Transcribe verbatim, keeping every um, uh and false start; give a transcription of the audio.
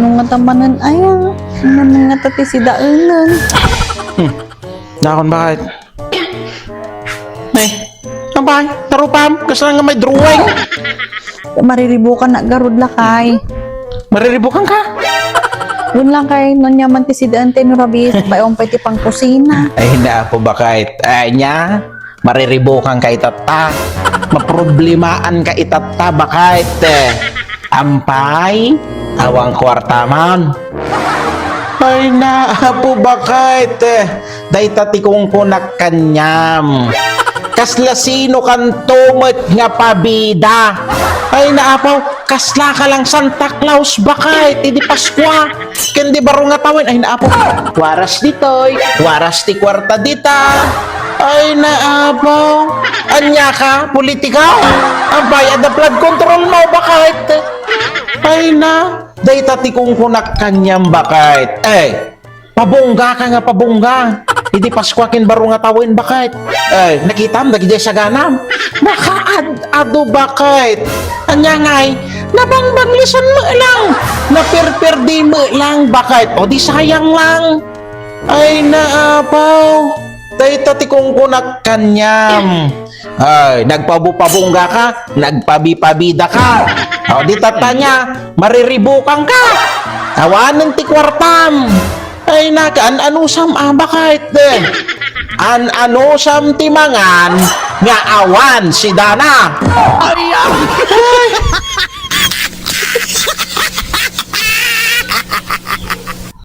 Nung nga tamanen, ay, ah, nung nga tati si daenen. Nakon, bakit? Ay, abay, tarupam, kasla nga may drawing. Mariribukan na garud, lakay. Mariribukan ka? Yun lang kay, nun yaman ti sidaan ti nurabis, bayon pay ti pangkusina. Ay, napo, bakit? Ay, nya, mariribukan ka itatta. Maproblemaanka itatta, bakit? Ampay, awan kuarta man. Ay, napo, bakit? Dayta ti kungkunak kaniam. Kasla sino kanto met nga pabida? Ay, naapaw, kasla ka lang Santa Claus, bakit? Idi Paskua, ken di baro nga tawen. Ay, naapaw, waras ditoy, waras ti kuarta dita. Ay, naapaw, ania ka, politika? Ampay, adda flood control mo, bakit? Ay, na, dayta ti kungkunak kaniam, bakit? Eh, pabungga ka nga pabungga. Idi Paskua ken baro nga tawen, bakit? Eh, nakitam, dagiti saganam. Nakaad-ado, bakit? Ania ngay, nabangbanglesan mo lang. Naperperdi mo lang, bakit? O di sayang lang. Ay, naapaw. Dayta ti kungkunak kaniam. Ay, nagpabupabungga ka, nagpabipabida ka. O, di tatanya, mariribukan ka. Awanen ti kuartam. Ay, naka, an-anusam, ah, bakit? An-anusam ti mangan nga awan sidana. Ay, ah.